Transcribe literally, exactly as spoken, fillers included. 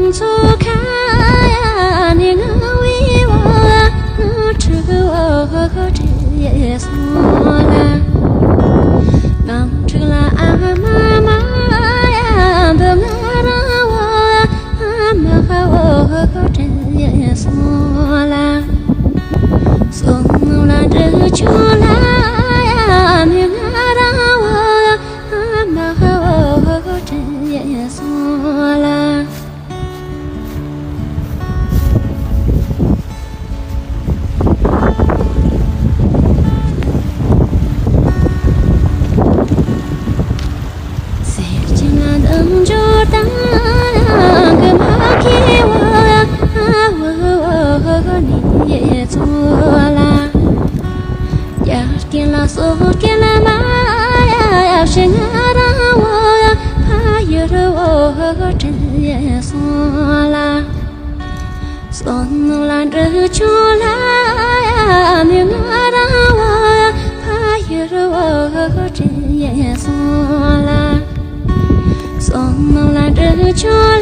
མཚོ་ཁ་ཡ་ནི་ང་བི་བ་ང་ཁྲི་བ་ཁ་ཁྲི་སོང་ལ། ང་ཁྲི་ལ་ཨ་མ་མ་ཡ་འདི་ང་རང་བ་ཨ་མ་ཁ་བ་ཁ་ཁྲི་སོང་ལ། སོང་ལ་འདྲི་ཆུང་ལ་ཡ་ནི་ང་རང་བ་ཨ་མ་ཁ་བ་ཁ་ཁྲི་སོང་ལ། སེར་ཆེན་ལ་འདམ་འབྱོར་དང་གི་མ་ཁེ་བ་ཨ་བ་བ་ནི་ཚོ་ལ། རྒྱ་སྐད་ལ་སོག་སྐད་ལ་མ་ཡ་ཡབ་ཤི་ང་རང་བ་ཕ་ཡུལ་བོ་དྲན་སོང་ལ། སོ་ནུ་ལ་འབྲི་ཆུང་ལ་ཡ་མི་ང་རང་བ་ཕ་ཡུལ་བོ་དྲན་སོང་ལ། སོ་ནུ་ལ་འབྲི་ཆུང་